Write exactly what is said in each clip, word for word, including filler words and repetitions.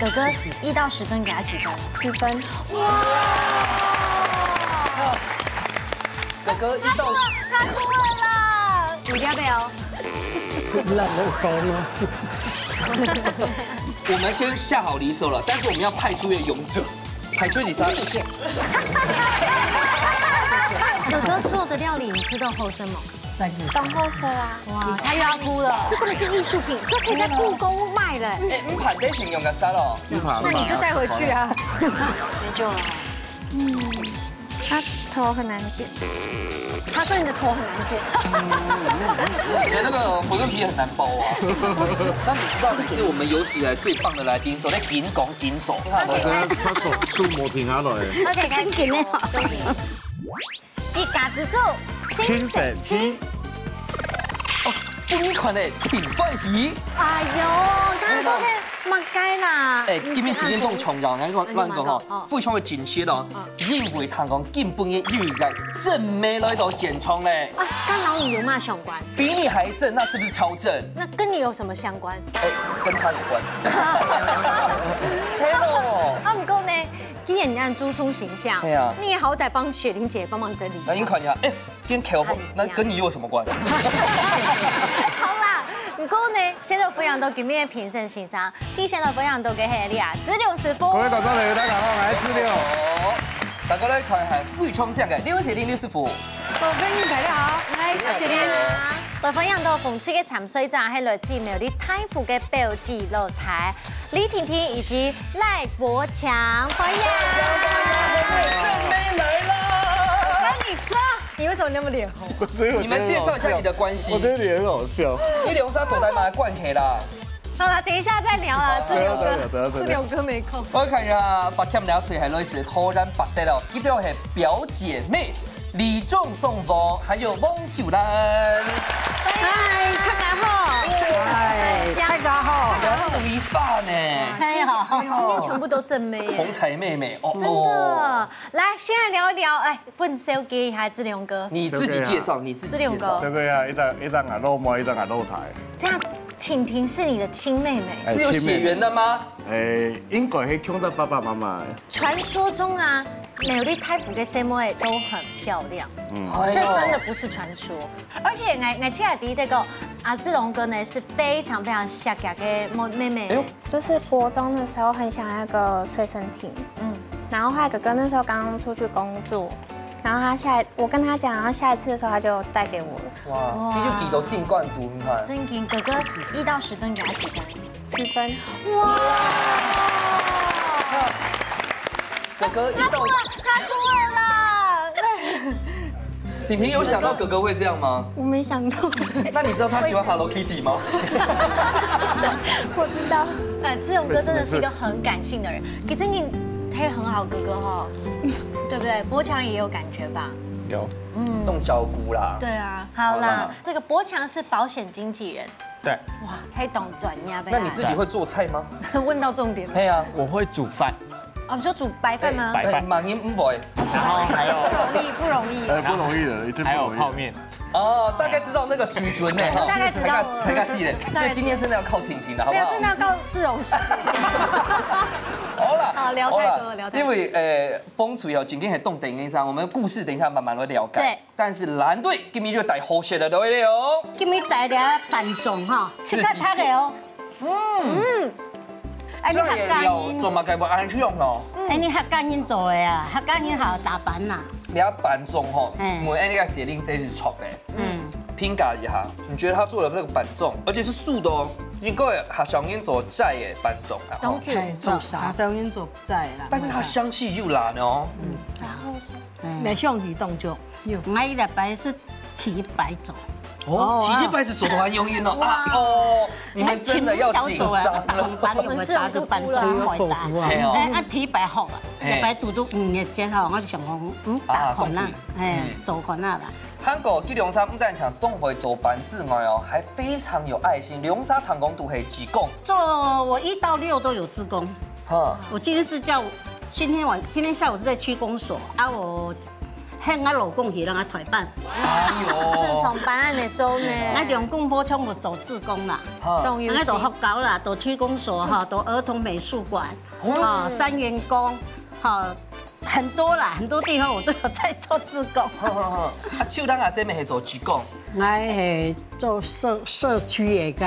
哥哥一到十分给他几分？十分。哇！哥哥一到，他输了啦！你不要背哦。烂了高吗？我们先下好离手了，但是我们要派出一个勇者，派出你三。哥哥做的料理你吃到好吃吗？当好吃啊！哇，他又要哭了。这根本是艺术品，这可以在故宫卖嘞。哎，你盘得形容个啥咯？你盘那你就带回去啊。没救了。他头很难剪。他说你的头很难剪。你的那个馄饨皮很难包啊。那你知道你是我们有史以来最棒的来宾，走在紧讲紧走。我觉得他手手没停下来。而且真紧的。一家之煮，亲手吃。哦，不你款的，请饭席。哎呦，大家都可以蛮该啦。哎，今天今天动重要，然后乱讲哈，非常的紧切哦，因为唐光根本也又在正妹来到现场嘞。啊，干嘛你有嘛相关？比你还正，那是不是超正？那跟你有什么相关？哎，跟他有关。Hello，啊，不过呢，既然你按朱聪形象，对啊你也好歹帮雪玲姐帮忙整理一下。那你看一下，哎，跟 Q 那跟你有什么关？好啦，不过呢，先来分享到今天的评审先生，第一先来分享到个系列啊，志良师傅。各位观众朋友，大家好，我是志良。哦，大家来看一下非常正个刘雪玲刘师傅。各位朋友，大家好，嗨，雪玲。来分享到风趣个参赛者，还来自苗栗大湖个表姐老太李婷婷以及赖国强，欢迎。正妹来啦！我跟你说，你为什么那么脸红？你们介绍一下你的关系。我觉得你很好笑。你留下口袋嘛，灌黑啦。好了，等一下再聊啊，志良哥，等一下等一下等一下志良哥没空。我看一下，八强了最后一次，突然八得了，一定要很表姐妹。李仲宋博，还有翁秀兰。嗨，大家好。嗨，大家好。不要那么一发呢。今天今天全部都正妹耶，红彩妹妹哦，真的。来，先来聊一聊，哎，问 Sale 给一下志良哥，你自己介绍，你自己介绍。这个呀，一张一张啊，肉摸一张啊，肉台。这样婷婷是你的亲妹妹，是有血缘的吗？哎，应该是看到爸爸妈妈。传说中啊，苗栗大湖个細妹都很漂亮，嗯，哎呦这真的不是传说。而且我我其实第一个讲，啊，志良哥呢是非常非常惜个妹妹，哎呦就是国中的时候很想要一个随身听，嗯，然后后来哥哥那时候刚刚出去工作，然后他下一我跟他讲，然后下一次的时候他就带给我了。哇，你就给到心肝肚，你看。正经哥哥一到十分给他几分？十分。哥哥一到，他输了啦！婷婷有想到哥哥会这样吗？我没想到，那你知道他喜欢 Hello Kitty 吗？我知道。哎，志荣哥真的是一个很感性的人，给正经他也很好哥哥哈，对不对？博强也有感觉吧？有，嗯，动脚骨啦。对啊，好啦，好啦这个博强是保险经纪人，对，哇，还懂专业呗。那你自己会做菜吗？问到重点了。对啊，我会煮饭，哦，你说煮白饭吗？白饭哎，马英不会。然后还有不容易，不容易。哎，不容易的，已经不容易了。还有泡面，哦，大概知道那个水准呢。大概知道了大概地嘞。所以今天真的要靠婷婷了，好不好？没有，真的要告志荣师。好了，好，聊太多了，好啦聊太多。因为呃，风吹哦，今天还冻等一下，我们故事等一下慢慢来了解。对。但是蓝队今天就带好食个来了哦。今日帶了粄粽吼，自己切較薄个哦。嗯，哎，你客家人，做嘛该不安全哦。哎，你客家人做的啊，客家人好打扮呐。你要粄粽吼，嗯我那个雪玲这是炒的，嗯，评价一下，你觉得他做的这个粄粽，而且是素的哦，应该还想念做斋的粄粽啊。吼 Thank you 哎，做啥？小人做在啦。但是它香气又来了哦。然后是那香气当中有。买的白是提白做，哦，提起白是做的很容易哦啊哦，你们真的要紧张了。把你们打个粄粽坏蛋。哎哦，哎，啊，提白好了，哎白肚肚五月节吼，我就想讲，嗯，啊打款啦冻，哎嗯，做款啦啦。韩国佢兩儕毋單淨當會做粄之外哦，還非常有愛心，兩儕通講都係志工。做我一到六都有志工，哈，我今天是叫，今天我今天下午是在区公所啊，我喊𠊎老公去人家代辦。哎呦，正上班个做呢。𠊎兩公婆全部做志工啦，哈，當有心。𠊎到學校啦，到區公所哈，到兒童美術館，哦，哈，三元宮，哈，很多啦，很多地方我都有在做志工。好好好，啊，秋蘭阿姊乜係做志工？𠊎係做社社區个个，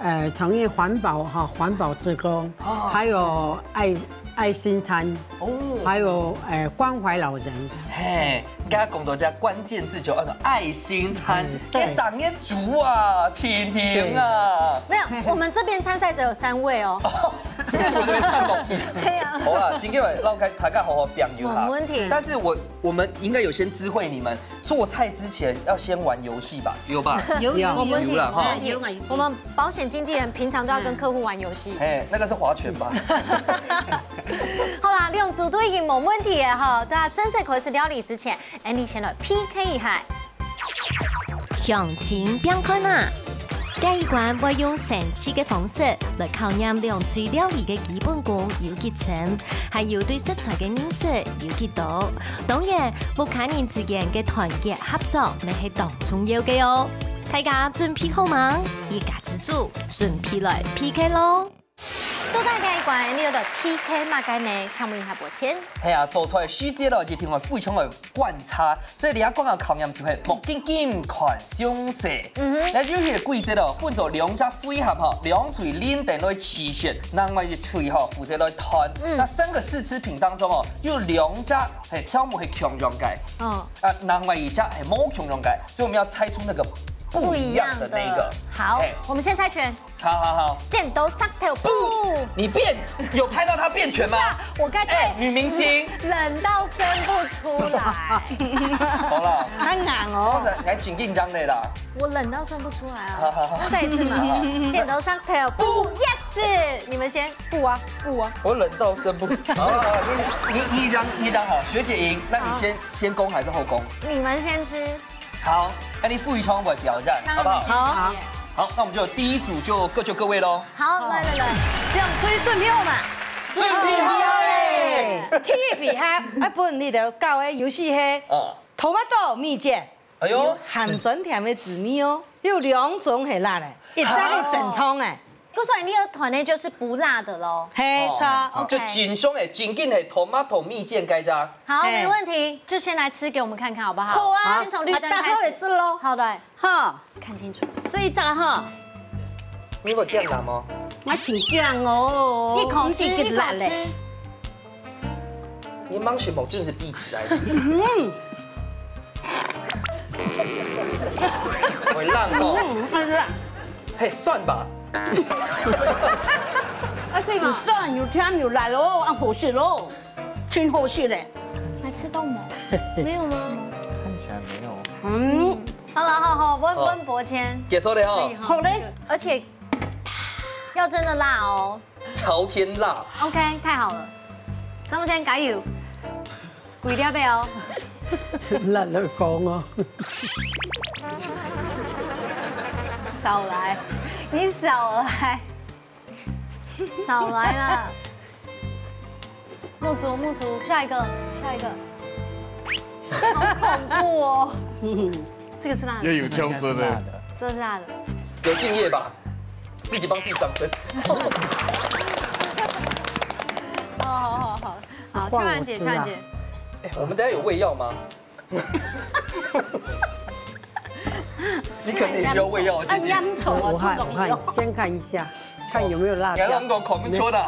呃，從業環保哈，環保志工，哦，還有愛愛心餐，哦，還有呃關懷老人。嘿，剛剛講到這關鍵字就叫做愛心餐，嗯，對，要打眼珠啊，婷婷啊。沒有，我們這邊參賽者有三位哦。哦，師傅這邊唱歌。對啊。好啦，今天我讓大家好好表演哈。沒問題。但是我我們應該有先知會你們，做菜之前要先玩遊戲吧？有吧？有有有有啦哈。有啊有啊。我們保險經紀人平常都要跟客戶玩遊戲。哎，那個是划拳吧？好啦，兩組都已經沒問題了哈，對啊，正式開始料理之前，Andy先來P K一下。 鄉親拚看啊！這一關會用生趣个方式來考驗兩隊料理个基本功有幾深，還有對食材个認識有幾多。當然，屋下人之間个團結合作乜係當重要个哦。大家準備好吂？一家之煮，準備來P K囉！ 到底這一關，你有得P K麼个呢？請問一下伯謙。係啊，做菜時節咯，一定愛非常个觀察，所以這一關个考驗就係目金金看詳細。嗯哼。該遊戲个規則咯，分做兩隻回合吼，兩隊輪等來試食，另外一隊吼負責來端。嗯。那三個試吃品當中哦，有兩隻係條目係共樣个，嗯。啊，另外一隻係無共樣个，所以我們要猜出那個不一樣的那個。不一樣的。好，嘿。我們先猜拳。 好好好。剪刀石頭布。你變，有拍到他變拳嗎？我剛才哎，女明星。冷到生不出來。好了。很硬哦。哇塞，還挺緊張的啦。我冷到生不出來啊。好好好。再一次嘛。剪刀石頭布，yes！你們先。布啊，布啊。我冷到生不出。好好好，你你你一張一张好，學姐贏，那你先先攻還是後攻？你們先吃。 好，那你不一定會表演，好不好？好。好，那我們就第一組就各就各位嘍。好，來來來，兩隊準備好嘛？準備好了。第一回合，啊，分你兜搞个遊戲係，嗯。Tomato蜜餞，哎喲。有鹹酸甜个滋味哦，有兩種係辣个，一隻係正常个。 故所你有團的就是不辣的咯。係，著。哦，就正常个，正經个tomato蜜餞該隻。好，係。沒問題，就先來吃給我們看看好不好？好啊，先從綠燈開始。啊，大家好，也是咯。好的，好。看清楚。試一下哈。你有點辣嗎？我盡驚哦，一口吃，一口吃。你毋使目珠係閉起來个。嗯。會辣哦。嗯，很辣。 嘿，算吧。啊，所以嘛。有酸有甜有辣咯，啊，好食咯，真好食嘞。還吃到嗎？沒有嗎？看起來沒有。嗯。好了，好好，問，好。問伯謙。結束了哦。可以哈。好嘞。而且要真的辣哦。朝天辣。OK，太好了。張伯謙加油。 幾粒个哦。懶得講哦。少來，你少來，少來了。木竹，木竹，下一個，下一個。好恐怖哦。這個是辣的。也有挑針的。這是辣的。有敬業吧？自己幫自己掌聲。哦，好好好。 好，秋蘭姐，秋蘭姐。哎，我們等下有餵藥嗎？你肯定也需要餵藥，姐姐。按煙草啊，我看，我看，先看一下，看有沒有辣椒。你還讓我看不出的。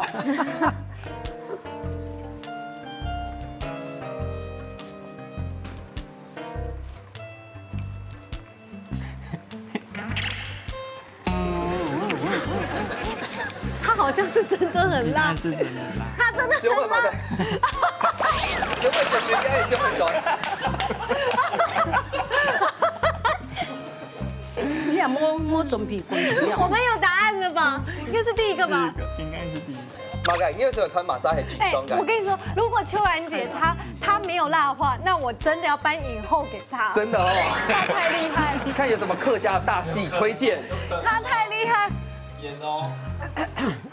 它好像是真的很辣。應該是真的辣。它真的很辣。只有會，只有會小學弟，哎，只有會轉。你也沒，沒準備過，沒有。我們有答案了吧？應該是第一個吧？第一個，應該是第一個。馬改，你為什麼穿馬莎很緊張感？哎，我跟你說，如果秋蘭姐她，她沒有辣的話，那我真的要頒影后給她。真的哦。她太厲害了。看有什麼客家大戲推薦？她太厲害。演哦。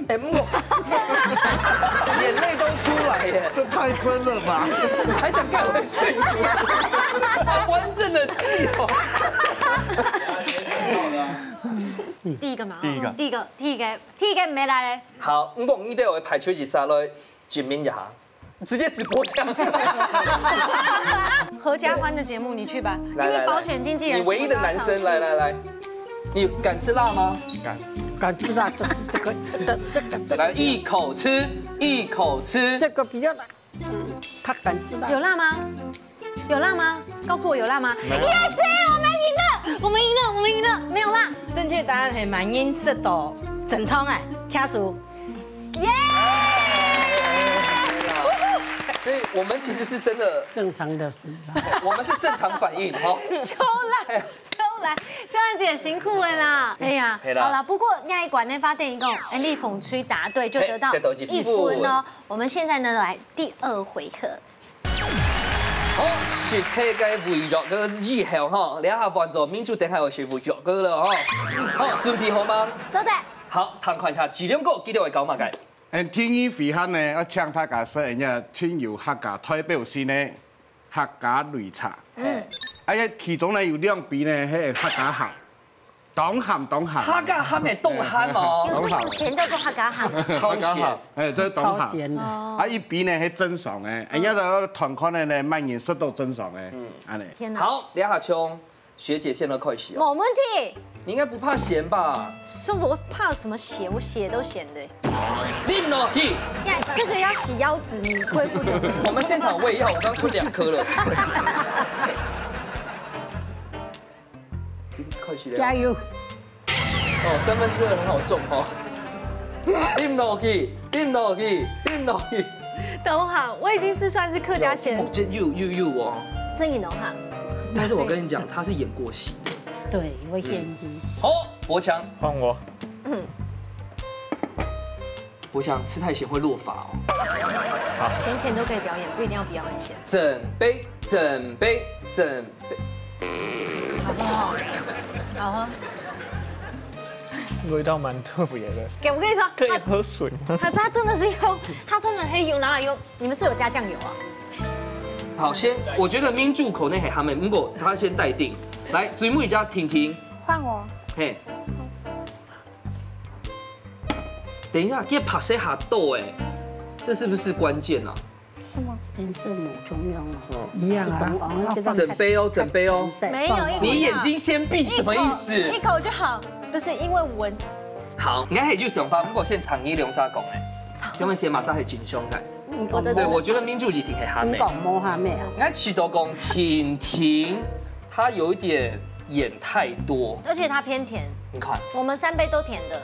哎，我眼淚都出來这太真了吧？还想盖回去？好完整的戏哦。第一个嘛，第一个第一个，第一个，第一个没来嘞。好，你讲你对我排除一下来，证明一下，直接直播这样。合家欢的节目，你去吧，因来来来为保险经纪人你唯一的男生，来来来，你敢吃辣吗？敢吃辣，这个这个这个这个来，一口吃，一口吃。这个比较辣，嗯，他敢吃辣。有辣吗？有辣吗？告诉我有辣吗？Yes，我们赢了，我们赢了，我们赢了，没有辣。正确答案係慢慢食到正常啊，卡数。耶！所以我们其实是真的，正常的是吧？我们是正常反应哈。秋兰，秋兰，秋兰姐辛苦了啦。哎呀，嘿啦好了，不过那一关呢，八点一共，哎，立凤吹答对就得到嘿得到一一分分哦。我们现在呢，来第二回合。好，食个个围绕个以后哈，两下换做民主等下要食围绕个了哈。好，准备好吗？走的。好，看看一下，几两个，记得会搞嘛个。嗯，天意非凡呢，要请大家说人家亲有客家代表性的客家擂茶。嗯，哎呀，其中呢有两杯呢，系客家鹹，當鹹當鹹。客家鹹係當鹹哦，有这种咸叫做客家鹹。超咸。哎，这是當鹹。超咸的。啊，一杯呢系正常的，哎呀，个团康的呢，慢慢食到正常的，嗯，安尼。天哪！好，两下冲，学姐现在开始哦。没问题。你应该不怕咸吧？是我怕什么咸？我血都咸的。你落去，呀，这个要洗腰子，你恢复怎么？我们现场喂药，我刚吞两颗了。开始了。加油！哦，三分之二很好中哦。你落去，你落去，你落去。等我哈，我已经是算是客家咸，这又又又哦。真的哈。但是我跟你讲，他是演过戏的。对，我演技。好，博强，换我。嗯，博强吃太咸会落发哦。咸甜都可以表演，不一定要表演咸。准备，准备，准备。好不好？好喝。味道蛮特别的，给我跟你说，可以他喝水吗？他他真的是用，他真的很用，然后用，你们是有加酱油啊？好，先，我觉得民主口内很鹹的，不过他先待定。来，水木一家婷婷，换我。嘿。等一下，这白色下豆哎，这是不是关键啊？什么？真是无中用哦。哦，一样啊。懂哦，这个准备哦，准备哦。没有一口你眼睛先闭，什么意思？一口就好，不是因为闻。好，你还有想法，不过现场你两三讲哎，想要先马上还紧张感。我的对，我觉得民主一定很鹹的。你讲摸哈妹啊，应该起到讲婷婷，她有一点盐太多。而且它偏甜，你看，我们三杯都甜的。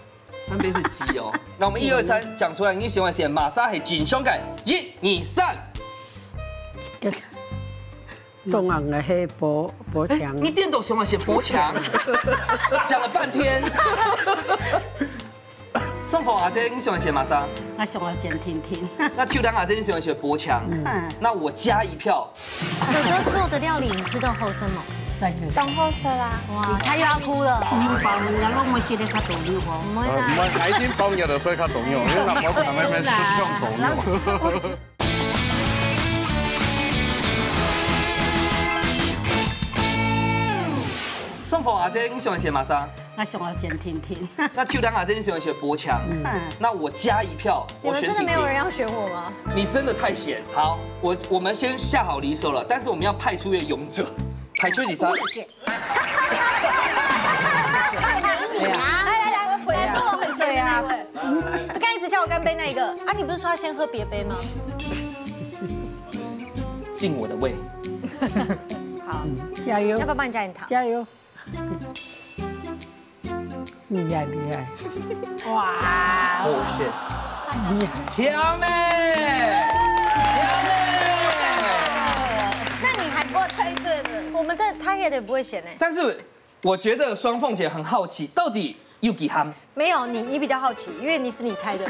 三杯是鸡哦。那我们一二三讲出来，你喜欢写马上很紧张感，一二三。中昂的黑博博强，你点都喜欢写博强，讲了半天。宋凤阿姐，你喜欢写马上？我想要剪婷婷。那秋丹阿姐，你喜欢写博强？嗯，那我加一票。哥哥做的料理你吃到好生猛，三个。当好吃啦。哇，他又要哭了。你把人家弄么些的，他都有哦。我们我们开心朋友的时候，他懂用，因为我们我们是像朋友。宋凤阿姐，你喜欢写马上？我想要剪婷婷。那秋丹阿姐，你喜欢写博强？那我加一票，你们真的没有人要选我吗？我选婷婷。你真的太咸。好，我我们先下好离手了，但是我们要派出一个勇者，派出几三。来来来，来说我很咸的那一位。这刚一直叫我干杯那一个啊，你不是说要先喝别杯吗？进我的胃。好，加油要不要帮你加点糖？加油！厉害厉害！哇，好咸。厉害！甜妹，甜妹。那你还不会猜对的，我们的他也得不会咸呢。但是我觉得双凤姐很好奇，到底有几鹹？没有你，你比较好奇，因为你是你猜的。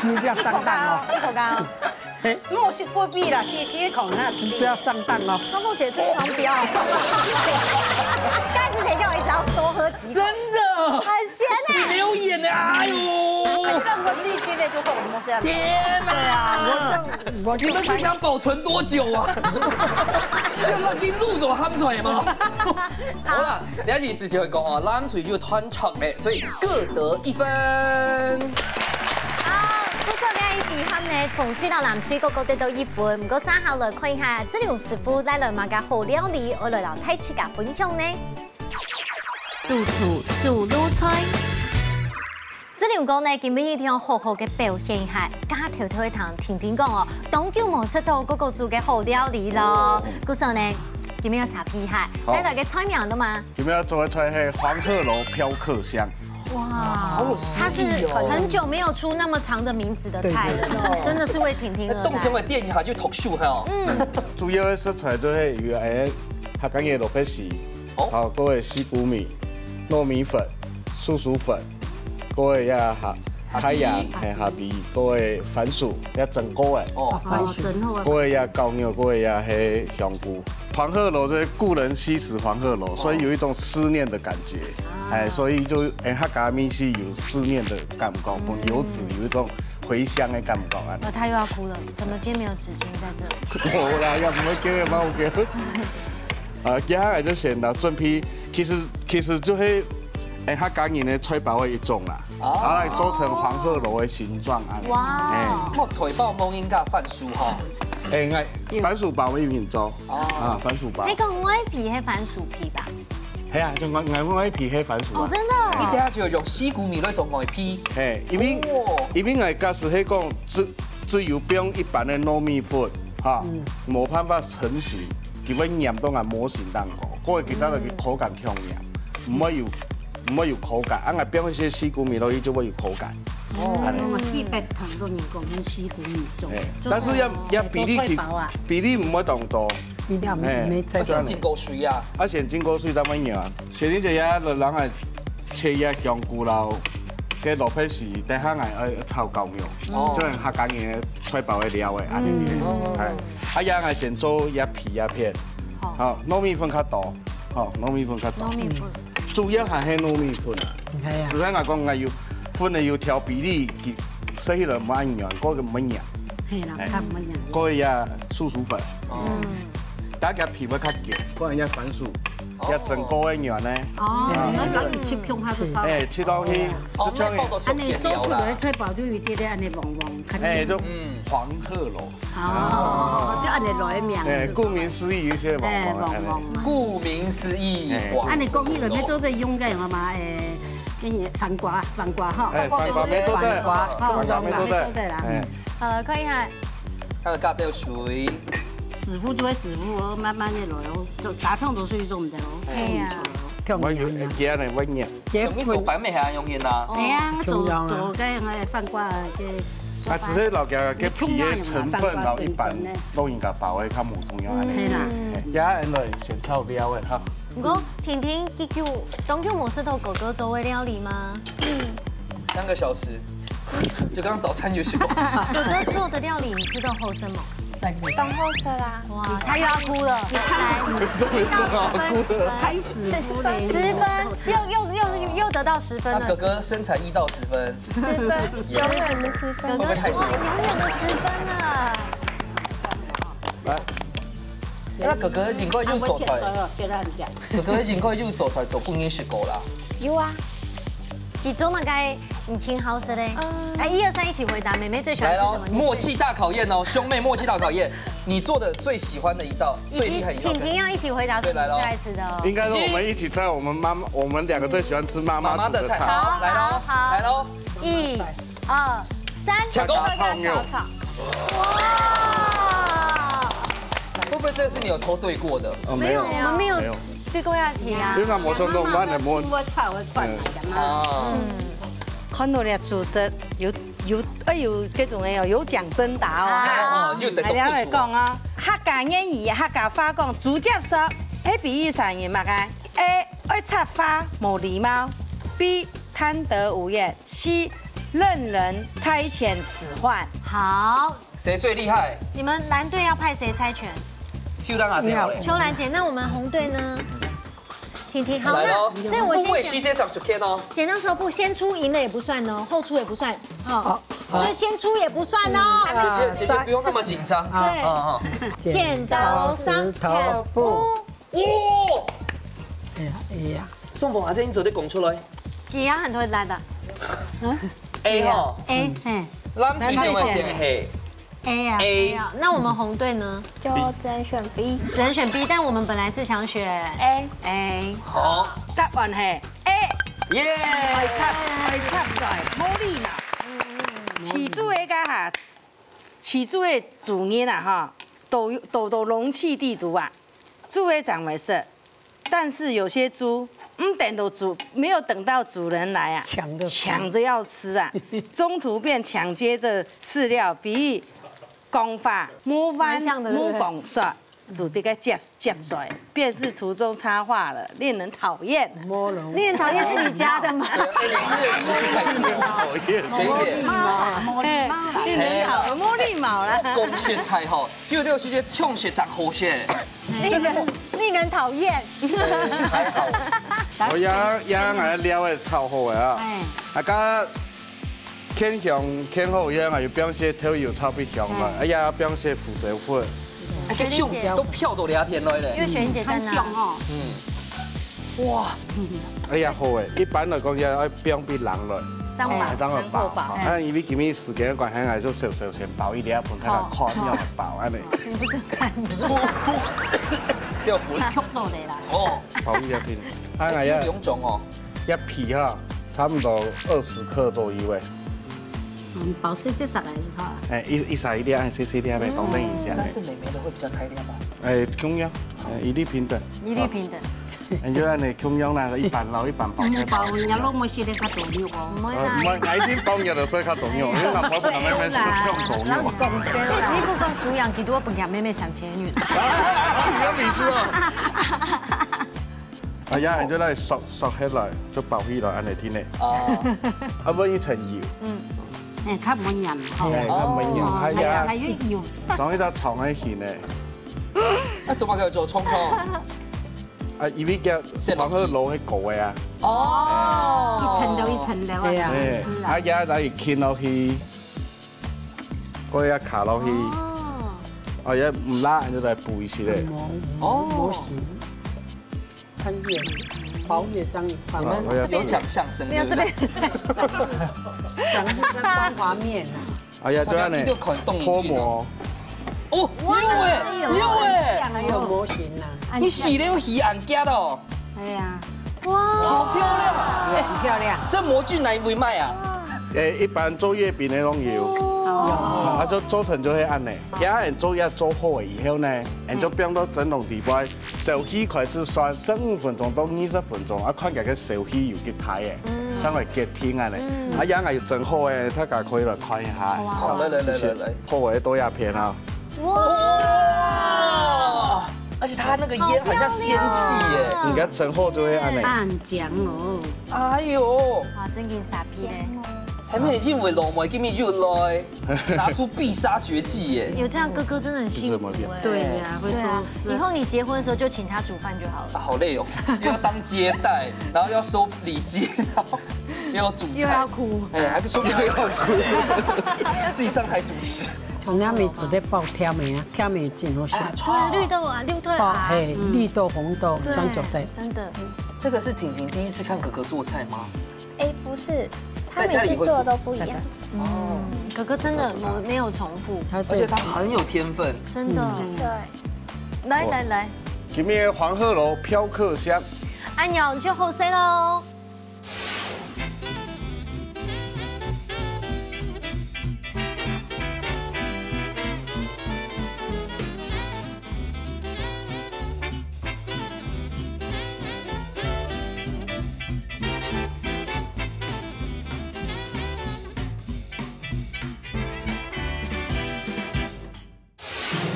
你不要上当哦！一口干哦。我是隔壁啦，是第一口那你不要上当哦！双凤姐这双标，但是谁叫我一直要多喝几口？真的，很咸呢。你没有演的，哎呦，让我是第一个就好，我是天哪！你们是想保存多久啊？要让你路走鹹菜吗？好啦，這意思就係講哦，藍隊就斷場咧，所以各得一分。好，不過這一題項呢，紅隊摎藍隊各各得到一分，毋過接下來看一下，志龍師傅帶來麼个好料理，愛來摎大自家分享呢？主廚手路菜。志龍哥呢，今晡日一定愛好好个表現一下，加偷偷个同婷婷講哦，當久無食到哥哥煮个好料理咯。故所呢，今晡日愛查一下，好。帶來个菜名了嗎？今晡日做个菜係黃鶴樓飄客香。哇，好有詩意哦。他是很久沒有出那麼長的名字的菜了，對，對，對。真的是為婷婷而來。那動身的店還去讀書哈哦。嗯。主要的食材就係有，哎，客家个蘿蔔絲，哦。好，各位西谷米、糯米粉、樹薯粉，各位呀哈，蝦皮。海芽，嘿，蝦皮，各位番薯，要整鍋哎。哦，哦，整好啊。各位呀高油，各位呀黑香菇。黃鶴樓就是故人西辭黃鶴樓，所以有一種思念的感覺。哎，所以就，哎，客家味緒有思念的感覺，分遊子有一種回鄉的感覺啊。呃，他又要哭了，怎麼今天沒有紙巾在這裡？無啦，要怎麼給嘛，OK。呃，接下來就先來準備，其實，其實就係，哎，客家人的菜包的一種啦，哦。然後來做成黃鶴樓的形狀啊。哇。哎。哦，菜包無應該番薯哈。哎，𠊎番薯包我有研究。哦。啊，番薯包。那個外皮係番薯皮吧？係啊，就外，外，外皮係番薯啊。哦，真的哦。一定要就用西谷米來做外皮。嘿，因為，哦。因為𠊎假使係講只，只有放一般的糯米粉，哈，嗯。無辦法成型，佢會黏到𠊎模型當中，過後佢再來个口感強黏，毋會有，毋會有口感。啊，𠊎放一些西谷米落去就會有口感。哦，恁呢。我特別聽到人講用西谷米做。哎，但是要，要比例，做菜包啊。比例毋會當多。 你這樣哎，沒吹到。而且浸過水啊。而且浸過水，咱們有啊。雪玲姐也，人啊，切一下香菇，然後該蘿蔔絲，等下𠊎愛炒高油，哦。就用客家人的菜包的料的，恁呢。嗯。哎，啊，也𠊎先做一皮一片。好。好，糯米粉較多，好，糯米粉較多。糯米粉。主要還係糯米粉啊。你看呀。只是𠊎講，𠊎有分的有調比例，佢食起來毋會軟，過个毋會軟。係啦，哎。較毋會軟。過个也樹薯粉。嗯。 大家皮會較緊，不然要番薯，哦。要整個个軟呢。哦，啊。你們可以切片下就炒。哎，切落去，哦，就像那包都切片了啦。恁呢做出來个菜包就有一點點恁呢黃黃，看起來。哎，就嗯。黃鶴樓。哦，就恁呢來个名。哎，顧名思義，有一些黃黃的。哎，黃黃。顧名思義，哎。黃鶴樓。恁呢講起來，你做得用个嘛，哎，跟你番瓜，番瓜哈。哎，番瓜乜做得，番瓜，哈，番瓜乜做得，番瓜乜做得啦。哎。好了，看一下。它的加點水。 師傅就係師傅哦，慢慢个來哦，就打通都係一種个哦。哎呀。我有，哎，今日我念。像你做白米還用緊啊？哎呀，做，共樣啊。做个，哎，番瓜个做法。啊，只是老家个皮个成分，老一般老人家包个較無共樣恁呢。嗯。係啦。哎，這下來先炒料个哈。毋過，婷婷，你久，當久無食到哥哥做个料理嗎？三個小時，就剛剛早餐有吃過。哥哥做的料理，你吃到好食無？當好食啦。哇，他又要哭了。你看，來，一到十分幾分？開始哭了。十分，又，又，又，又得到十分了。那哥哥身材一到十分，十分，永遠的十分。哥哥，會不會太多？哇，永遠的十分了。來。那哥哥應該又做出來。啊，我切菜哦，切得很假。 哥哥應該有做出來做過你食過啦。有啊。你做麼个你挺好食的？嗯。哎，一二三，一起回答。妹妹最喜歡吃什麼？來咯，默契大考驗哦，兄妹默契大考驗。你做的最喜歡的一道，最厲害一道。婷婷要一起回答，對，來咯。最愛吃的哦。應該說我們一起猜，我們媽媽，我們兩個最喜歡吃媽媽煮的菜。媽媽的菜，好，來咯，好，好。來咯。一、二、三。客家炒肉。哇！會不會這是你有偷對過的？哦，沒有，沒有，我們沒有沒有。 對過下去啊。因為我說弄完了，我，我炒个飯來的嘛。啊。嗯。看到了主食有，有，哎喲，這種个哦，有獎徵答哦。啊。哦，又得到哎，了解講啊，客家諺語，客家話講，直接說，哎，比喻啥人嘛个？A，愛插話，無禮貌；B，貪得無厭；C，任人差遣使喚。好， 誰最厲害？你們藍隊要派誰猜拳？秀蘭阿姐好嘞。秀蘭姐，那我們紅隊呢？你听好，来咯，那这我先讲。不会时间长就看哦。剪刀石头布，先出赢了也不算哦，后出也不算哦，好，好。所以先出也不算哦。姐姐姐姐不用那么紧张。对，好好。剪刀石头布。哇！哎呀哎呀，宋凤阿姐，你做得讲出来。佢也很會辣的。A吼，A，嘿，蓝隊想个先係 A啊。A。那我们红队呢？就只能选 B。只能选 B，但我们本来是想选 A。A。好，答案係 A。耶！愛插愛插嘴，無禮貌。飼豬个該下，飼豬个主人啊，哈，都都都籠飼底肚啊，豬个正會食。但是有些豬，嗯，等到主没有等到主人来啊，抢着抢着要吃啊，中途便抢接着饲料，比喻讲话，无完无讲煞，就这个接接嘴，便是途中插话了，令人讨厌。令人讨厌是你家的吗？哎，你是情绪太高。讨厌。学姐，哎，令人讨厌，没礼貌啦。讲实在吼，有段时间冲实在好些。 令人令人讨厌。还好。我也也俺料个炒好个啊。哎。啊，刚天香天后一样啊，有放些豆油炒比香嘛，哎呀，放些胡椒粉。哎，这香都飘到两天来嘞。因为雪玲姐在那。很香哦。嗯。哇。哎呀，好诶，一般来讲也要放比冷了。张宝，哎，当然包，张宝。啊，因为今日时间关系，俺就小小先包一粒，分大家看一下包安尼。你不是看吗？这样不会。看到的啦。哦，包一粒皮，啊，俺也有两种哦。一皮哈，差不多二十克左右诶。嗯，包细细仔来就好了。哎，一一撒一粒，哎，细细粒，来放等一下。但是美眉的会比较开量吧？哎，共样，哎，一律平等。一律平等。 你就按呢共樣啦，一般撈一般包。嗯，包人家攏會食得較多肉哦。毋會啦。呃，我一定包人家就食較多肉，因為男朋友不能慢慢食這種多肉。你不管輸贏幾多，分人家妹妹三千元。你要比試哦。啊，然後你就來縮縮起來，就包起來，按呢定呢。啊。啊，搵一層油。嗯。哎，較無黏吼。哎，較無黏，哦，哎呀，還有油。裝一隻長个形呢。那怎麼可以做蔥頭？ 啊，因為佢黃河路係高个啊。哦。一層樓一層樓啊，對啊。哎，啊，也可以傾落去，過也卡落去，哦。哦，也毋辣，就來補一息咧。哦。模型，很遠，好遠，這樣一塊。啊，我要這邊有講相聲，沒有，這邊。講的是光滑面啊。 哎呀，就按呢，一定要看動物園啊。脫模。哦，有欸，有欸。還有模型啊。你洗了有洗眼鏡哦。哎呀，哇，好漂亮！哎，很漂亮。這模具哪位賣啊？哎，一般做月餅个攏有。哦。啊，就做成就會按呢。這樣做也做好了以後呢，俺就放到蒸籠底背。 燒氣開始算十五分鐘到二十分鐘，啊，看佢个燒氣有幾大欸，嗯。正會結晶啊呢。嗯。啊，樣啊有蒸好欸，大家可以來看一下。哇。好，來，來，來，來，來。好欸，多一片啊。哇！而且它那個煙很像仙氣耶。好漂亮哦。你看蒸好就會按呢。很強哦。哎喲。哇，真緊沙皮嘞。還沒進圍爐嘛，今日又來。 拿出必殺絕技耶！有這樣哥哥真的很幸福哎。對呀，會做事。對啊，以後你結婚的時候就請他煮飯就好了。啊，好累哦，又要當接待，然後又要收禮金，然後又要煮菜，又要哭。哎，還是說又要哭，自己上台主持。從來沒做得包甜的啊，甜的真好食。哎，對，綠豆啊，綠豆啊，包，嘿，嗯。綠豆、紅豆，對，這樣做得。真的。這個是婷婷第一次看哥哥做菜嗎？ 哎，不是，他每次做的都不一樣。在家裡會做。哦。嗯，哥哥真的沒，沒有重複。而且他很有天分。真的。嗯。對。來，來，來。今日黃河路飄客香。哎喲，你就好勢咯。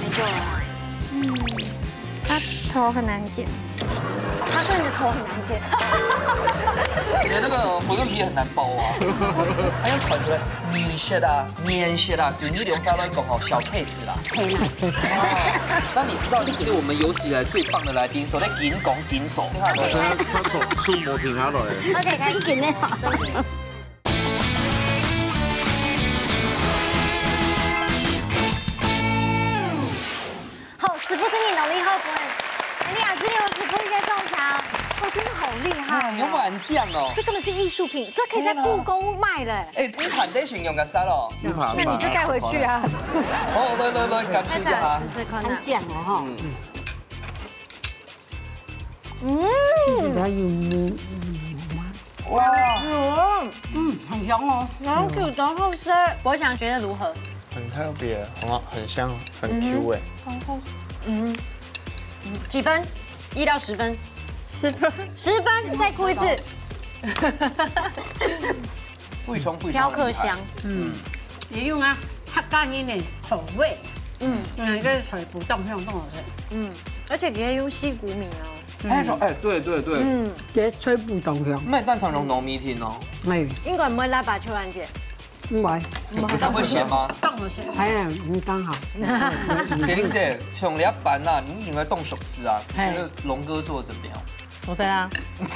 沒救了。嗯，它頭很難剪。他说你的头很难剪。你的那个馄饨皮很难包啊。还有团队，你学啊，面学啊，对你两家来讲哦，小 case 啦。可以啦。那你知道你是我们有史以来最棒的来宾，走在紧讲紧走。他他他手手没停下来。OK，真紧的好。好，师傅真的努力好不？哎呀，真的有师傅一个中奖，哇，真的好厉害、啊，你有没有很这样哦？这根本是艺术品，这可以在故宫卖嘞。哎，你看得形容个啥咯？你看，那你就带回去啊。哦，来来来，感受一下。试试看啊。很讲哦哈，嗯，它有没有？哇，嗯，很香哦。然后 Q 中后生，博翔觉得如何？很特别，很好，很香，很 Q 哎、嗯，几分？一到十分，十分，十分，再哭一次。不许冲，不许冲。雕刻香，嗯，也用啊，客家人的口味，嗯嗯，这个菜脯当香，当好食。嗯，而且你可以用四谷米哦。哎，说哎，对对对，嗯，这菜脯当香，麦蛋常用糯米糍哦。哎，应该唔会拉巴秋兰姐。唔会，它会咸吗？当好食。哎呀，你刚好。雪玲姐，从你要搬啊，你应该动手吃啊。你哎觉得龙哥做的怎么样？我的啊，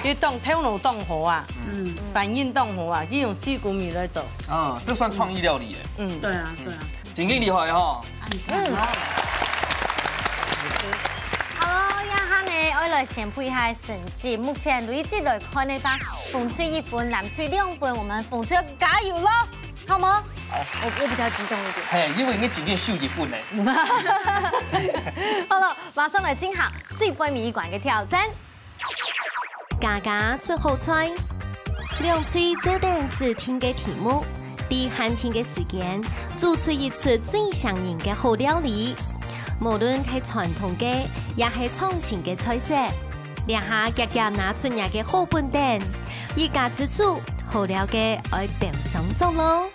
佢当头脑当好啊，嗯，反应当好啊，佢用四谷米来做。啊，这算创意料理耶，嗯，对啊，对啊。真个厉害哈。好，这下呢，我来宣布一下成绩。目前累计来看呢，红隊一分，蓝队两分，我们红队要加油喽，好吗？我我比较激动一点。嘿，因为你今天秀一分呢。好了，马上来进行最尾一关的挑战。家家出好菜，两隊做等指定个題目，在限定个时间，做出一出最像样个好料理。无论係传统个，也係创新个菜色，这下遽遽拿出若个好本等，一家之煮，好料个愛点上桌咯。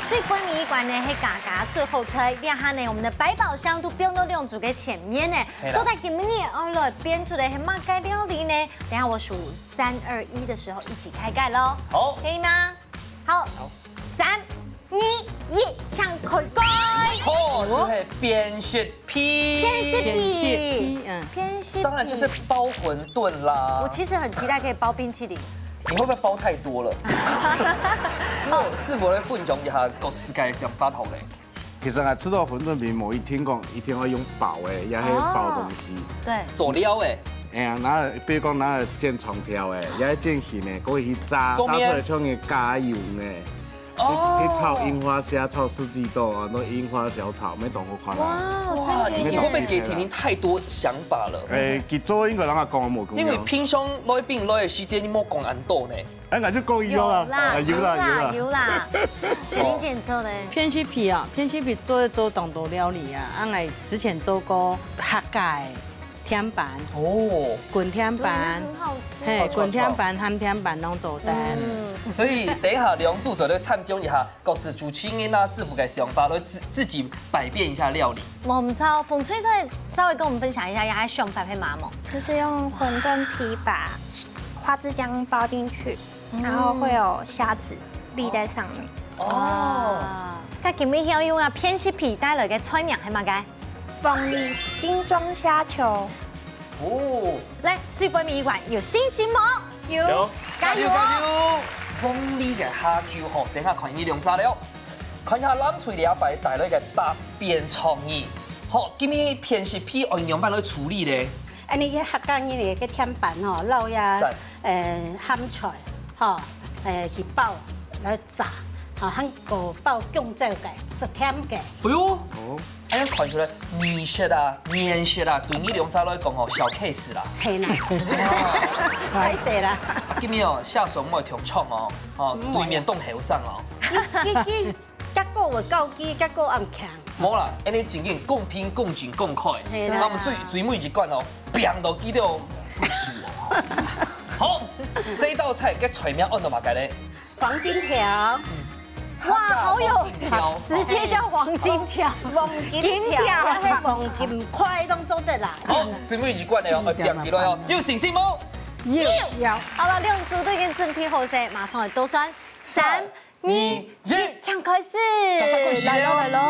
最尾一关呢，係家家出好菜。这下呢，我们的百宝箱都放到两组个前面呢。嘿啦到底今日哦，来变出来係么个料理呢？等一下我数三二一的时候一起开盖喽，好，可以吗？好，三二一，请开盖。哦，这是扁食皮。偏食皮扁食皮，嗯偏食皮。当然就是包馄饨啦。我其实很期待可以包冰淇淋。你会不会包太多了？因为师傅来分享一下各自个想法好嘞。其實啊，出到馄饨皮無一定講一定要用包的，也係包東西。对，佐料哎，哎呀，拿比如講拿煎長條的，也係煎形的，過去炸，做咩炸出來像个加油呢。哦去去炒櫻花蝦、炒四季豆啊，那櫻花小炒，沒當好看啊。哇，哇，真的你你会不会给婷婷太多想法了？哎，佢做應該人家講我無講。因为平常來賓來的時間，你莫講恁多呢。哎，那就講有啦，有啦，啊有啦有啦。有啦。雪玲姐做的，偏食皮啊，偏食皮做做当多料理啊，俺之前做过客家个甜粄、哦，滚甜粄，很好吃。嘿，好吃滚甜粄、鹹甜粄攏做得。嗯，所以等一下兩組做得參詳一下，各自主持人啊師傅个想法，來自自己百變一下料理。我们超风吹再稍微跟我们分享一下，还想法配麻木。就是用馄饨皮把花枝浆包进去，然后会有虾子立在上面。哦，啊，那今日要用啊偏食皮带来个菜名系么个？凤梨精装虾球，哦，来，最尾一关有信心吗？有加油哦！加油！鳳梨个蝦球吼，等下看你兩隻了。看一下藍隊這擺帶來个百變創意。好，今日偏食皮愛仰般來處理呢？恁呢个客家人个甜粄吼，落呀是，呃，鹹菜，吼，呃，去包來炸，吼，還過包薑燥个，食甜个。哎呦，哎呀，看出來，你食啊，面食啊，對你兩儕來講吼，小 case 啦。嘿啦，歹勢啦。今日哦，下手莫忒重哦，哦，對面當後生哦。佢佢結果會到佢，結果暗強。無啦，恁呢正經公平、公正、公開。嘿啦那我們最最尾一關哦，拚到佢都服輸哦。好，這一道菜个菜名安到麼个呢？黃金條，哇，好有，直接叫黃金條，黃金條，金條。該黃金塊攏做得啦。好，最尾一關了哦，愛拼起來哦，有信心無？有。有。好了，兩組都已經準備好勢，馬上來倒算，三、二、一，請開始，開始了。來嘍，來嘍！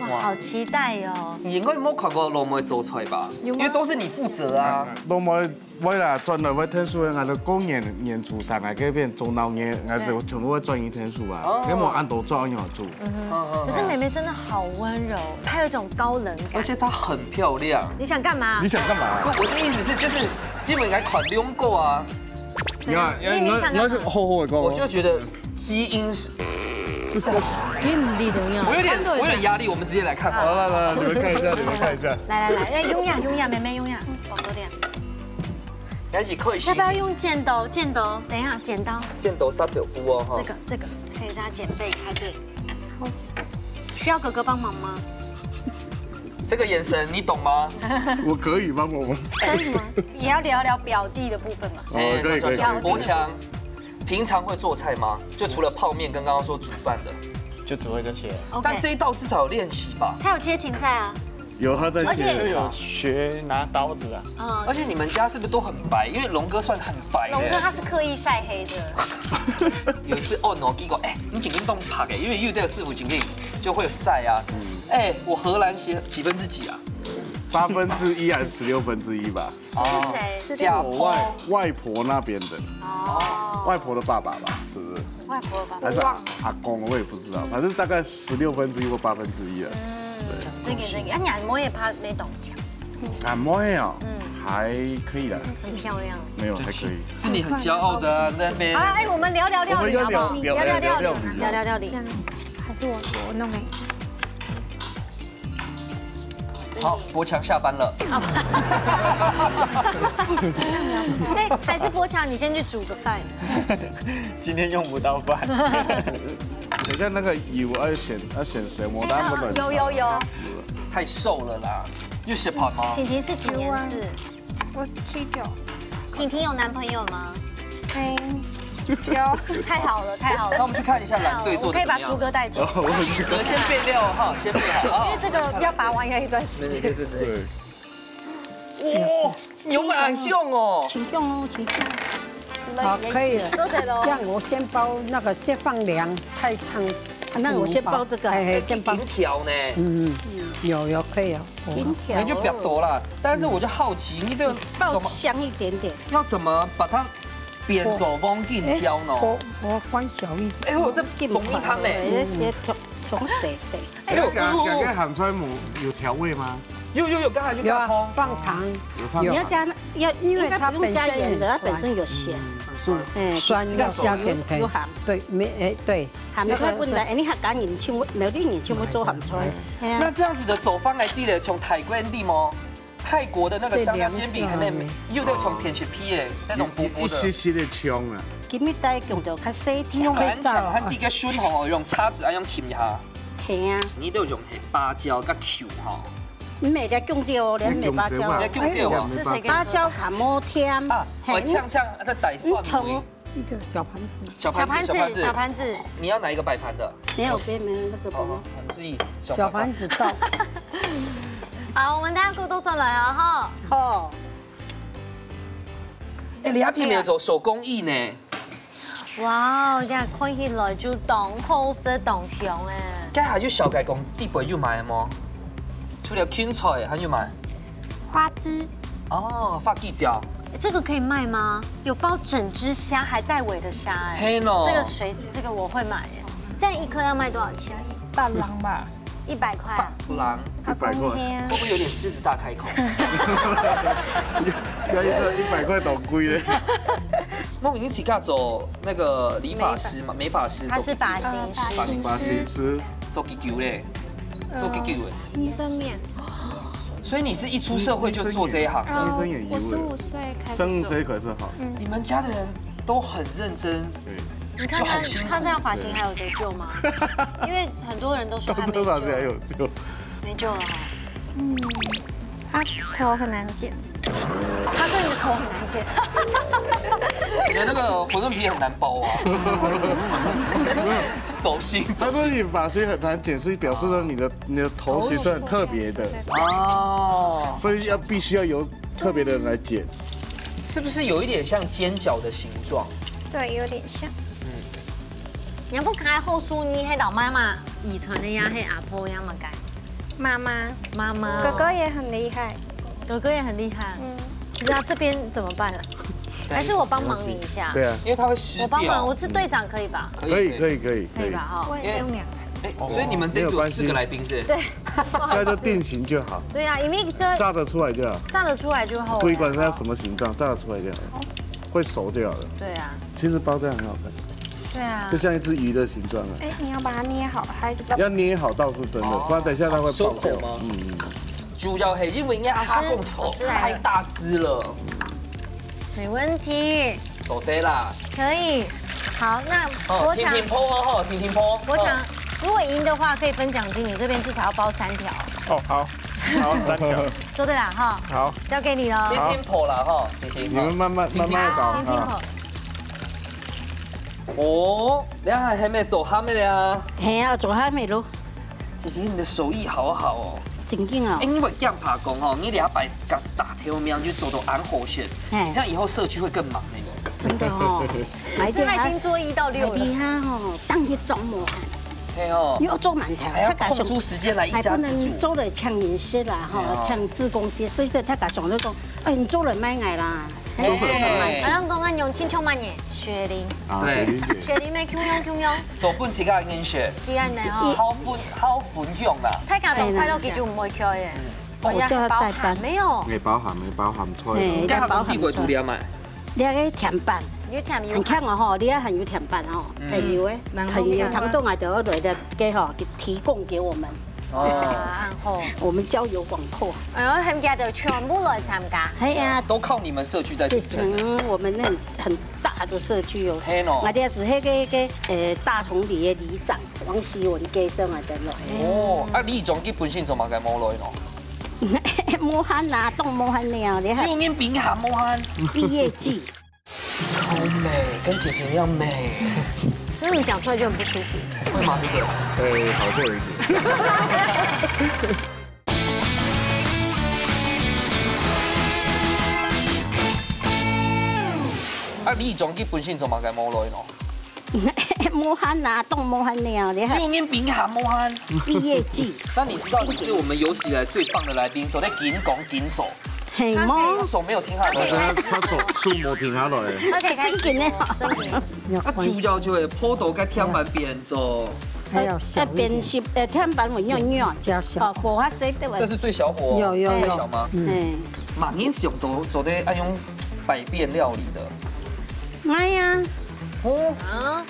哇，哇，好期待哦！你應該沒看過老妹做菜吧？有嗎？因為都是你負責啊。老妹 會啦，轉來會𢯭手，𠊎兜過年年初三啊，該片中秋節，𠊎兜全部會轉去𢯭手啊，哦。該無恁多做，恁樣做。嗯哼。嗯，嗯，可是妹妹真的好溫柔，她有一種高冷感。而且她很漂亮。你想幹嘛？你想幹嘛？不，我的意思是，就是因為你還款用过啊。你看，怎樣？你，你想幹嘛？你要，你要去厚厚的讲哦。我就觉得基因是，是很，你很厉害啊。我有点，我有点压力，我们直接来看好了。好，来，来，来，你们看一下，你们看一下。来，来，来，哎，用呀，用呀，妹妹用呀，宝宝的。 而且可以洗。要不要用剪刀？剪刀，等一下，剪刀。剪刀杀掉布哦，哈。这个，这个可以这样剪背开，对。好。需要哥哥帮忙吗？这个眼神，你懂吗？我可以帮忙吗？可以吗？也要聊聊表弟的部分嘛。哦，可以，可以，可以。国强，平常会做菜吗？就除了泡面跟刚刚说煮饭的。就只会这些。OK。但这一道至少有练习吧？他有切芹菜啊。 有他在切。而且就有学拿刀子啊。嗯。而且你们家是不是都很白？因为龙哥算很白的。龙哥他是刻意晒黑的。有一次哦，喏，结果哎，你眼睛都白的，因为又在师傅眼睛就会有晒啊。嗯。哎，我荷兰写几分之几啊？八分之一还是十六分之一吧？是谁？哦，是家婆。我外，外婆那边的。哦。外婆的爸爸吧，是不是？外婆的爸爸。还是阿，阿公，我也不知道，反正大概十六分之一或八分之一啊。嗯，真个真个，啊，你阿妹也拍那种墙。 阿妹哦，嗯。还可以啦。很漂亮。没有，还可以。是你很骄傲的啊，在那边。好，哎，我们聊聊料理好不好？我们要聊，聊，聊聊料理，聊聊料理。聊聊料理。这样，还是我，我弄哎。好，博强下班了。哎，还是博强，你先去煮个饭。今天用不到饭。等一下那个油要选，要选什么？哎，他们有，有，有。太瘦了啦。 有喜欢吗？婷婷是几年次？我七九。婷婷有男朋友吗？哎，有。太好了，太好了。那我们去看一下蓝队做得怎么样。太好了，我可以把猪哥带走。哦，我很喜欢。先备料哈，先备好。因为这个要把玩要一段时间。对，对，对，对。对。哇，牛奶很香哦。请用哦，请用。好，可以了。做得了。这样我先包那个，先放凉，太烫。啊，那我先包这个。哎，哎，先包。金条呢？嗯，有，有，可以哦。 金条。那就不要多了。但是我就好奇，你这个怎么，爆香一点点。要怎么把它变做黄金条呢？哎，我，我关小一点。哎呦，这容易烫呢。哎，也，也挺，挺水的。哎呦，刚刚，刚刚鹹菜有，有调味吗？有，有，有，刚才就有啊，加糖。放糖。有放糖。你要加那，要，因为它应该不用加盐的，本身有它本身有咸。嗯，是。哎，酸，要加点甜。有鹹。对，没，哎，对。 鹹菜本來，你客家人全部，苗栗人全部做鹹菜。哎呀。那这样子个做法个地方，像泰国个地方，泰国的那个香料煎饼，还没，这两个又在从甜雪皮耶，那种薄薄的。一，一，一些些的香啊。今日大家用到较细条。用蛮长，它第一个顺红哦，用叉子啊，用轻一下。嘿啊。你都用黑芭蕉跟Q哈。你每个用这哦，连美芭蕉。你要用这哦。是谁给你做的？芭蕉卡莫甜。啊，我嘿，你，呛呛，再逮蒜尾。你同 一个小盘子。小盘子，小盘子，小盘子，小盘子。你要哪一个摆盘的？没有，我是，别，没有，那个不用。哦，你自己小小盘子。盘子倒。好，我们等下过多转来啊，哈。好。哎，你还偏偏有做手工艺呢。哇哦，这样看起来就当好食当香哎。该还有小改工，地方有卖吗？除了芹菜，还有卖？花枝。哦，发鸡脚。这个可以卖吗？有包整只虾还带尾的虾哎。嘿喏。这个谁？这个我会买哎。这样一颗要卖多少钱？八郎吧。一百块啊。八郎。一百块。会不会有点狮子大开口？要一个一百块倒贵嘞。梦莹自家做那个理发师嘛，美发师。他是发型师。发型师。发型师。做几久嘞？做几久嘞？医生面。所以你是一出社会就做这一行的？医生也一位了。我十五岁开始做。生生可是哈。嗯。你们家的人都很认真。对。你看他，就很辛苦。他这样发型还有得救吗？因为很多人都说他没救了。他这发型还有救。没救了哈。嗯。啊，头很难剪。他说你的头很难剪。你的那个馄饨皮很难包啊。走心，走心。他说你发型很难剪，是表示说你的你的头型是很特别的，哦，所以要必须要由特别的人来剪。是不是有一点像煎饺的形状？对，有点像。你不看后叔你还老妈妈遗传的呀，还阿婆呀嘛该。妈妈，妈妈，哥哥也很厉害。哥哥也很厉害。嗯，不知道这边怎么办了？还是我帮忙你一下？对啊，因为它会湿掉。我帮忙，我是队长可以吧？可可以可以可以可以可以吧？。哈。我也是用两个。哎，所以你们这一组有四个来宾是？对。现在就定型就好，对啊，因为这炸得出来就好，炸得出来就好了。不管它什么形状，炸得出来就好，会熟掉的。对啊，其实包这样很好看，对啊就。像一只鱼的形状啊。哎，你要把它捏好，它就要捏好倒是真的，哦不然等一下它会爆掉收口吗。嗯，主要是因为人家阿公头老师来了太大只了。没问题，走的啦。可以。好，那哦，我想，婷婷 PO 哦，哈，婷婷 PO。我想哦，如果赢的话可以分奖金，你这边至少要包三条，哦，好，好，三条，做得啦哈，好，交给你喽。婷婷 PO 啦哈，婷婷。你们慢慢慢慢搞婷婷啊。好，哦，你看还没做好没啊？系啊，做下面咯，姐姐，你的手艺好好哦。正经啊哎，。你会这样拍工哦，你两百个大条面就做到安好些，嘿你这样以后社区会更忙那个。真的哦，可是他已经做一到六了。你看吼，当去装模啊，嘿哦，你要做满条，还要他敢想空出时间来一还不能家之煮。做了抢饮食啦，吼哦，抢志工些，所以说他敢想那种，哎，你做了买买啦，嘿阿龙公安用青椒嘛呢，雪玲，啊，对雪玲姐，雪玲没共样共样，做本自家人选，厉害呢吼。好分好分享啦。大家都快乐，佢就唔会去耶。我叫他代班没有，没包含没包含错嘿应该还有地位独立啊嘛。你个甜板，有甜有很看哦吼，你要很有甜板哦，很有诶，很有糖冻啊，就落个给吼，提供给我们，哦，然后，我们交友广阔。然后他们家就全部来参加。哎呀，都靠你们社区在这支撑的。嗯，我们那很大的社区哦。嘿喏我这是那个那个呃大同里的里长王希文给生啊，真的。哦，啊，里长佢本身做么个无来喏？武汉啊，当武汉了，你看有人比你还武汉，毕业季，超美，跟婷婷一样美，那你讲出来就很不舒服。会吗？这个，哎，好像有一点。啊，里长佢本身做么个无来喏？武汉啊，当武汉了，你看有人比你还武汉。毕业季，那你知道你是我们有史以来最棒的来宾，走在紧拱紧走，嘿么他？手没有停下来。他他手手没停下来。而且真紧的真紧。啊，主要就会坡头跟天板边走。还有小一点，边是呃，天板我尿尿，加小哦，火花水对吧这？是最小火，有有有最小吗？哎，马英雄都走的爱用百变料理的。哎呀，哦，啊，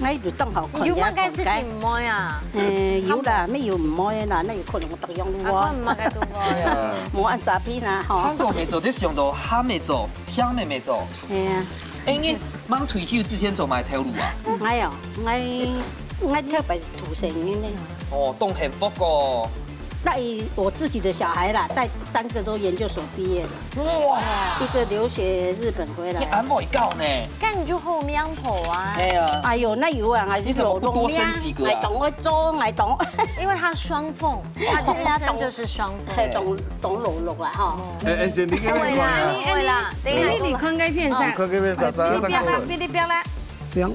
哎，就当好看。有么个事情唔会啊？哎，有啦，没有唔会啦，那有可能我打样啊，哇我，唔个都会啊。我按啥片啦吼韩。国没走，就想到他没走，香美没走。哎呀，哎，你忙退休之前走买头路啊？哎哟，我我特别土生的呢。哦，当幸福哦。那以我自己的小孩啦，带三个都研究所毕业了，哇，一个留学日本回来，你安排够呢。干你就后面婆啊。哎呀，哎呦，那有啊，你怎么不多生几个啊？I don't做，I don't，因为他双凤，他的人生就是双凤。还懂懂路路啊哈。哎哎，姐，你给我会啦，看啊，会啦，等一下你看该片上，看这边咋咋你不要啦，看。你不要啦。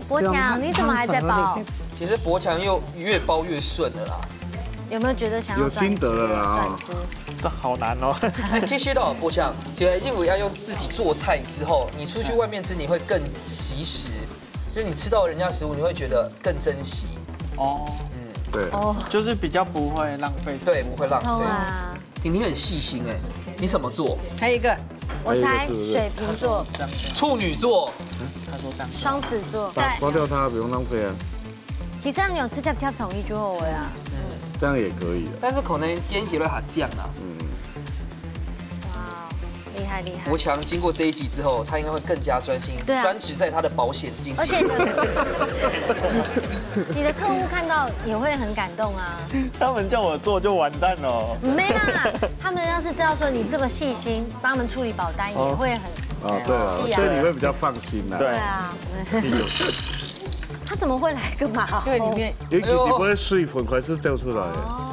博强，你怎么还在包？其实博强又越包越顺了啦。有没有觉得想要有心得了啦转职？这好难哦。哎，其实哦，博强，觉得因为要用自己做菜之后，你出去外面吃你会更惜食，就你吃到人家食物，你会觉得更珍惜。哦，对，哦，就是比较不会浪费。对，不会浪费。冲啊！婷婷很细心哎，你怎么做？还有一个，我猜水瓶座、处女座，双子座，把刷掉它，不用浪费啊。其实那种直接跳宠一就好了啊。这样也可以啊。但是可能煎起来很酱啊。嗯，哇，厉害！太厉害。国强经过这一集之后，他应该会更加专心，对啊。专职在他的保险进行。而且你的，你的客户看到也会很感动啊。他们叫我做就完蛋了。没啦，他们要是知道说你这么细心，帮他们处理保单，也会很，哦，对啊，是啊。对你会比较放心啦。对。对啊。他怎么会来个马后？对，里面有一点点水分开始走出来。哦。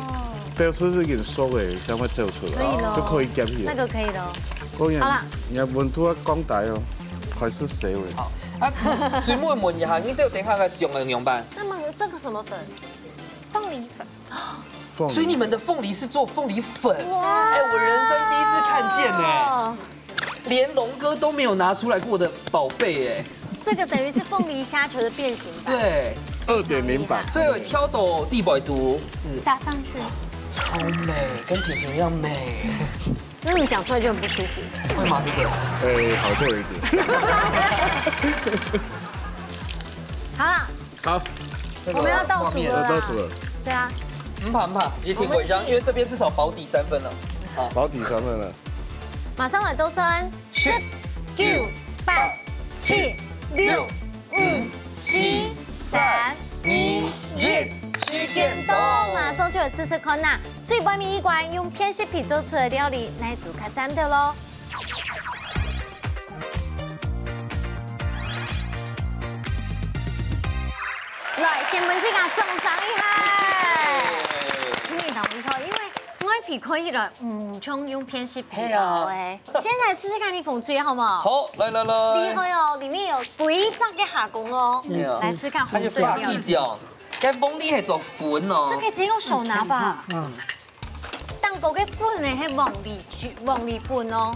表示已经熟了，才会走出来，可以咯。就可以夹起来。那个可以咯。当然，好啦。你要温度要降低哦，开始熟了。好，啊，水妹问一下，你等下个用个样板？那么这个什么粉？凤梨粉。凤梨。所以你们的凤梨是做凤梨粉？哇。哎，我人生第一次看见呢。 连龙哥都没有拿出来过的宝贝哎。这个等于是凤梨虾球的变形版。对，二点零版。所以有挑到第一百度，是。撒上去。超美，跟甜甜一样美。那你讲出来就很不舒服。会吗？这个？哎，好像有一点。好啦，好，这个我们要倒数了啦。画面。要倒数了。对啊。不怕不怕，也挺紧张，我们因为这边至少保底三分了。好，保底三分了。马上来倒算。 十、九、八、七、六、五、四、三、二、一，时间到，马上就来试试看呐。最尾尾一关用片式皮做出来的料理，哪一组较赞的咯？来，先问这个掌声一下。真的同意吼，因为 外皮看起来，嗯，像用片式皮包诶。嘿啊。先来试试看你凤脆好不好？好，来来来。厉害哦，里面有规则个加工哦。是啊。来吃看它是凤梨粉。凤梨粉，该凤梨还做粉哦。这可以直接用手拿吧？嗯。蛋糕个粉呢，还凤梨，凤梨粉哦。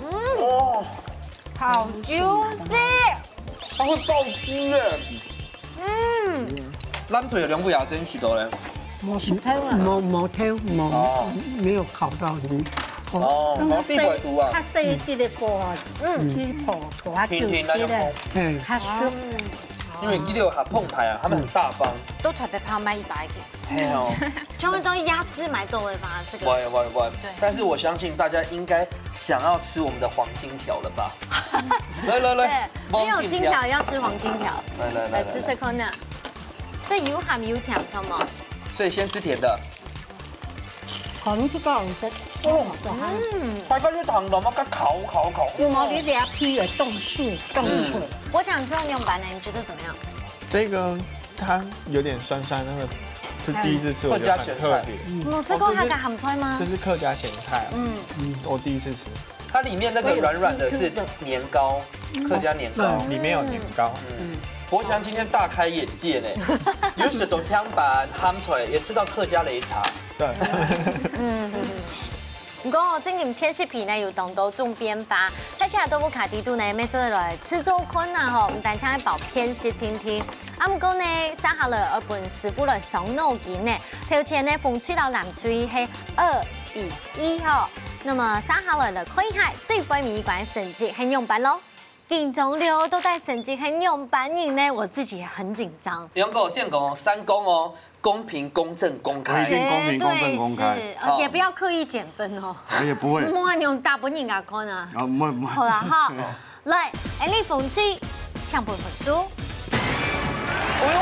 嗯。哦。好 juicy。它会爆汁耶。 嗯。蓝隊有两位啊，真许多嘞。没熟透啊。没，没透，没，哦。没有烤到很。哦，那个哦，地瓜毒啊。它是一滴的锅啊，嗯，其实火，火它就甜甜那种甜的，哎。它酥。因为你有很澎湃啊，他们很大方。都特别怕买一百个。嘿哦。全部都压死买走了吧，这个。喂喂喂，对。但是我相信大家应该想要吃我们的黄金条了吧？来来来，对，没有金条要吃黄金条。来来来来来。来吃吃看呢。这有鹹有甜，知道吗？所以先吃甜的。可能是个人的，哦，嗯。白饭就糖糖嘛，该烤烤烤。有毛你这皮也冻酥冻脆。嗯。我想知道你用白呢，你觉得怎么样？这个它有点酸酸，那个是第一次吃，我觉得很特别。客家咸菜。嗯。你有吃过客家鹹菜吗？这是客家咸菜啊。嗯。嗯，我第一次吃。它里面那个软软的是年糕，客家年糕。对，里面有年糕。嗯，博翔今天大开眼界呢，有许多香板、鹹菜，也吃到客家擂茶。对。嗯。 毋過哦，正經片式皮呢有當多種變化，大家都無卡底肚呢，乜做得來試做看啊吼，毋單淨係包片式定定。啊，毋過呢，接下來愛分師傅來傷腦筋呢。頭前呢，紅隊摎藍隊係二比一吼。那麼接下來來看一下最尾尾一關成績係仰般咯。緊張了，到底成績係仰般呢？我自己也很緊張。兩個先講哦，三公哦， 公平、公正、公開。我一定公平、公正、公開。绝对是，呃，好。也不要刻意减分哦。我也不会。莫用大本人家看啊。啊，不会，不会。好啦哈，来，恁呢紅隊，請分分數。哎呦，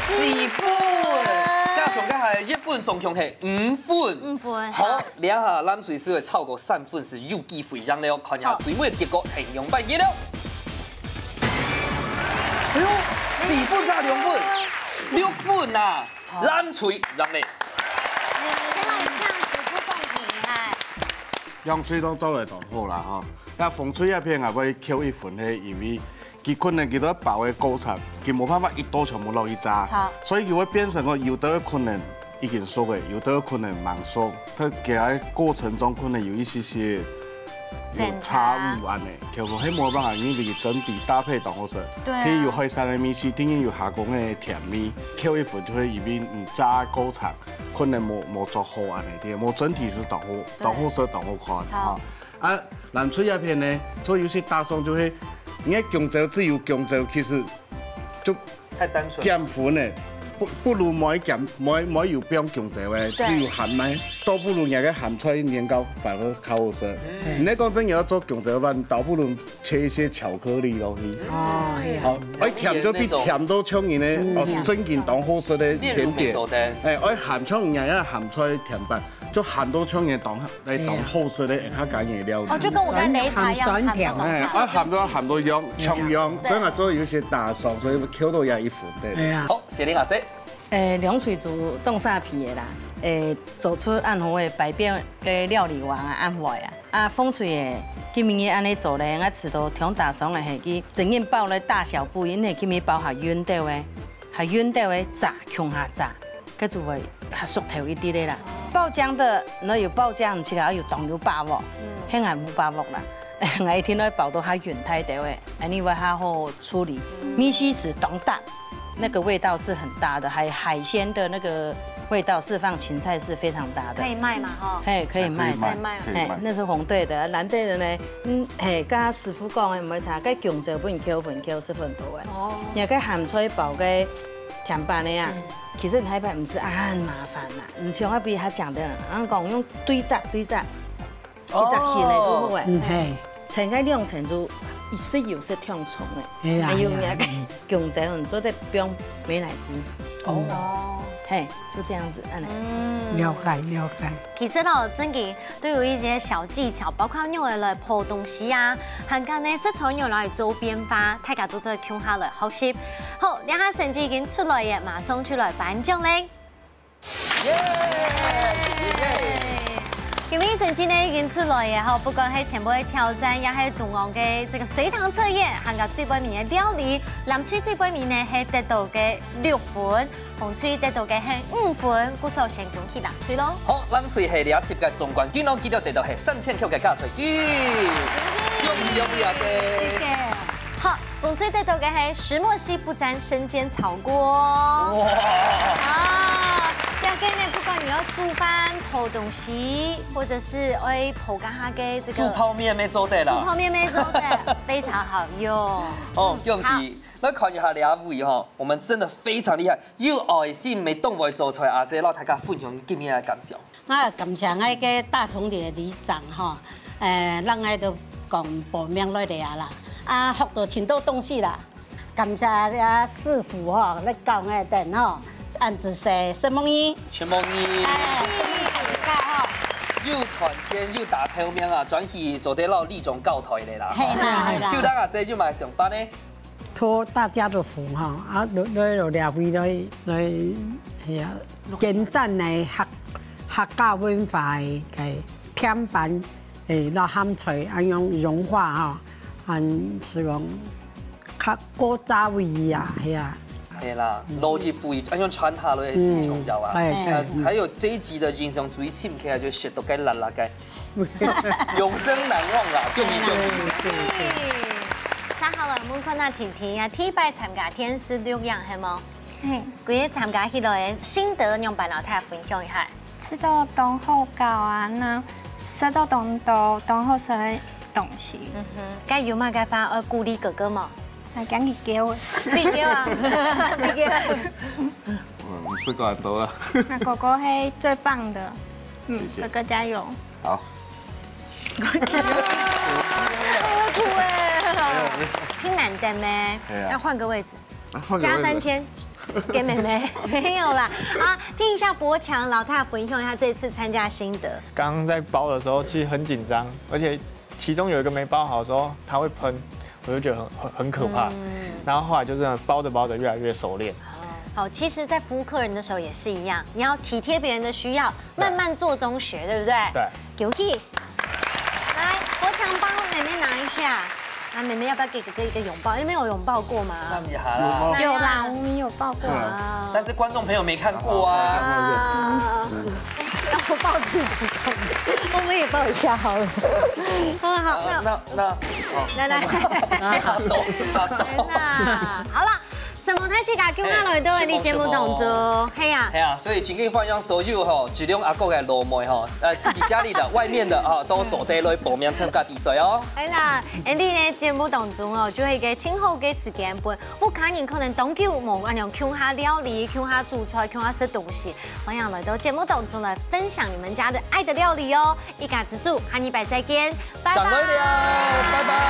四分！加上个還一分，總共係五分。五分，好，好。這下藍隊係會超過三分，係有機會贏了，看下最尾个結果係仰般个了。 哎呦，四分加兩分，六分啊！藍隊贏了。天哪，你這樣子不公平哎！兩隊都做得當好啦吼，該紅隊該片也會扣一分，係因為佢可能佢都包个過程，佢無辦法一刀全部落去炸，著。所以佢會變成講有兜可能 已經熟个，有兜可能吂熟，佢个過程中可能有一些些有差誤恁呢。其實係無辦法，因為整體搭配當好食。對啊。佢有海產个味緒，定然有蝦公个甜味，扣一分就係因為你炸个過程可能無，無做好恁呢，對，無整體係當好，當好食，當好看哈。啊，藍隊該片呢，所以有些打爽就係，你个弓蕉只有弓蕉，其實就 太單純。減分呢，不，不如無減，無，無有放弓蕉个，對。只有鹹个。倒不如若个鹹菜年糕反而較好食。你講真个愛做弓蕉粄，倒不如切一些巧克力落去。哦，係啊。好，愛甜就比甜到像人个，哦，正經當好食个甜点。哎，愛鹹像人个鹹菜甜粄，就鹹到像人當來當好食个客家个料理。哦，就跟我剛才擂茶一樣，鹹到哎，啊鹹到鹹到樣，像樣，所以嘛做有些打爽，所以Q到也一分的。哎呀，好，雪玲阿姐，誒，涼水煮凍沙皮个啦，誒，做出恁好个百變个料理王啊，恁好个啊。啊，風水个，今晡日恁呢做咧，𠊎試到當打爽个係佢整個包个大小不一，因為今晡日包較勻兜个，較勻兜个炸，共下炸，該就會較熟透一滴个啦。爆漿个，那有爆漿，毋係啊，有當有把握，現在無把握啦。𠊎一定愛包到較勻忒兜个，恁呢會較好處理。米稀是當大。 那個味道是很搭的，還有海鮮的那個味道釋放芹菜是非常搭的。可以賣嘛哈。嘿，可以賣的。可以賣，可以賣。嘿，那是紅隊的，藍隊的呢？嗯，嘿，剛剛師傅講的，毋會差，該弓蕉分Q分Q是分多的。哦，你看該鹹菜包个甜粄个啊，其實你還毋使恁麻煩啦，你像我比他講的，然後講用對折對折，一隻起來就好誒。嗯嘿，層該兩層就一色有色忒重誒。係啦還有係啦那個弓蕉，你做得放美乃滋。哦，嘿，就這樣子，按呢。嗯，了解了解。其實咯，正經都有一些小技巧，包括用來來泡東西啊，還有呢，食材用來做變化，大家都做得共下來學習。好，這下成績已經出來了，馬上就來頒獎咧。耶耶耶！今日成績呢已經出來了吼，不管係全部个挑戰，也係同樣个這個水塘測驗，還有最背面个料理，藍隊最背面呢係得到个六分，紅隊得到个係五分，故所先恭喜藍隊咯。好，藍隊係這集个總冠軍哦，佢就得到係三千塊个加菜金。恭喜恭喜啊！謝謝。好，紅隊得到个係石墨烯不沾生煎炒鍋。哇！啊，這個呢，不管你要煮飯、泡東西，或者是哎泡咖啡个這個煮泡麵乜做得啦。煮泡麵乜做得，非常好用。哦，恭喜！來看一下這位吼，我們真的非常厲害，有愛心、乜當會做菜阿姐，摎大家分享今日个感想。啊，感謝𠊎个大同里个里長吼，誒，讓𠊎都講報名來這啦，啊，學到盡多東西啦。感謝啊師傅吼，來教𠊎等吼，恁仔細，承蒙你。承蒙你。哎，大家吼。又賺錢又打頭名啊，轉去做得摎里長交代个啦。係啦係啦秀蘭阿姐有麼个想法呢？託大家个福吼，啊，來來來，這位來來，係啊，簡單个客客家文化个个甜粄，誒，摎鹹菜恁樣融化吼，還係講較古早味啊，係啊。係啦，落一步，哎，用傳下來係最重要啊。哎，呃哎，還有這一集的人生最深刻，就食到該辣辣个，永生難忘啦，對不對？那好了，我們看到婷婷啊，第一擺參加電視錄影係無？嘿，佢參加起來个心得，用白老太分享一下。食到當好搞啊，那食到當多當好食个東西，嗯哼，該有麼个話愛鼓勵哥哥無？還趕緊給我。比較啊，比較。嗯，你吃过很多了。那哥哥係最棒的，嗯，謝謝哥哥加油。好，哎呦，哭哎，挺難的咩？哎呀要換個位置，啊換個位置加三千。給妹妹沒有啦啊！聽一下博強老太分享一下這次參加心得。剛剛在包的時候其實很緊張，而且其中有一個沒包好的時候，它會噴，我就覺得很很很可怕。然後後來就真的包著包著越來越熟練。好，其實，在服務客人的時候也是一樣，你要體貼別人的需要，慢慢做中學，對不對？對。恭喜！來，博強幫妹妹拿一下。啊，妹妹要不要給哥哥一個擁抱？你們有擁抱過嗎？那你好啦。有啦，我們有抱過。啊，但是觀眾朋友沒看過啊。啊，讓我抱自己看，我們也抱一下好了。好了，好，那那那好，來來，好多好多。天哪，好了。承蒙大自家今下來到𠊎等節目當中，係啊。係啊，所以真經歡迎所有吼，吉隆阿哥个老妹吼，呃，自己家裡的、外面的啊，都做得來報名參加比賽哦。係啦，𠊎等呢節目當中哦，就係一個盡好个時間分屋下人可能當久無恁樣共下料理、共下煮菜、共下食東西，歡迎來到節目當中來分享你們家的愛的料理哦。一家之煮，下禮拜再見，拜拜。上來了，拜拜。